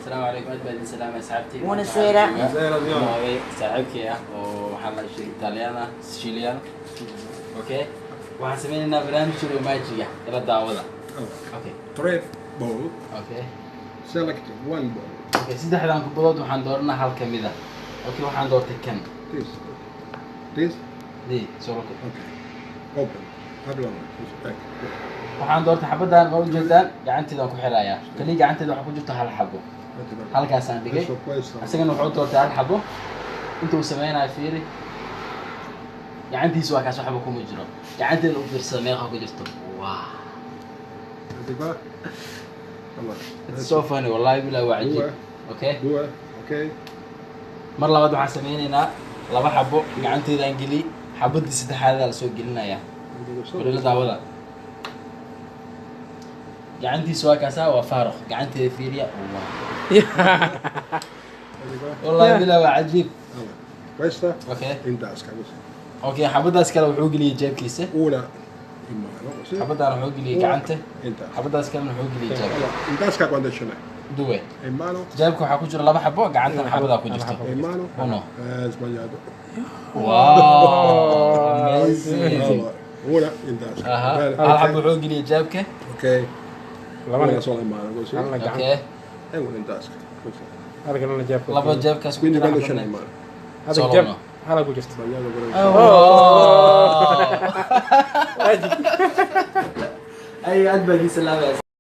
Asalaamu calaykum, aad baa idin salaamay, asxaabtii. Buonasera. Buonasera. Saaxiibkii ah oo waxaa la sheegay Italian ah, Sicilian. Okay, waxaan sameynaynaa barnaamij jiro magic-ga ila daawada. Allora, Okay. tre ball, Okay. select one ball. Okay, saddexdan kubadood waxaan dooranaa hal ka mid ah. Okay, waxaan doortay kan. This. This. Di soo. Ok. Open. Apri la mano. Così. Ecco. Waxaan doortay xabaddan, waa ujeedaan, gacanteedaan ku xirayaa. Kaliya gacanteeda waxaa ku jirta hal xabo. Metti per- Halkaasaan dhigay. Adesso questo. Isagana wuxuu doortay hal xabo. Inta uu sameynayo fiiri, gacantiisa waa kaas, waxba kuma jiro. Gacanteeda u fiirsada, meeqa ku jirto? Wow. Metti qua. Allora. It's so funny, wallahi billahi, waa cajiib. Due. Okay. Due. Ok. Mar labaad waxaan sameynaynaa laba xabo gacanteedaan geli, xabadii saddexaadaa lasoo gelinayaa. Balila daawada, gacantiisa waa kaasaa, waa faaruq. Gacanteeda fiiriya, wow. Metti qua. Wallahi billahi, waa cajiib. Allora. Questa Okay. in tasca così. Okay, xabadaas kale wuxuu geliyey jeebkiisa. Una in mano così. Xabadaan wuxuu geliyey Una gacanta. in tasca. Xabadaas kalena wuxuu geliyey jeebka. Allora, in tasca quante ce n'è? Due. E in mano? Jeebka waxaa ku jira laba xabo, gacantana xabadaa ku jirto. E in mano? Uno. Sbagliato. Wow, amazing. Allora, una in tasca. Aha. Bene. Hal xabo wuxuu geliyey jeebka. Ok. Labana Una sola in mano così. Halna gacan. Okay. E una in tasca. Così. Hal kalena jeebka. Laba jeebkaas ku Quindi jira. quando ce n'è in Xabadna mano? Hadda Solo jeeb uno. hala ku jirta. Sbagliato quello. Wow. Ay, aad baa idin salaamaya.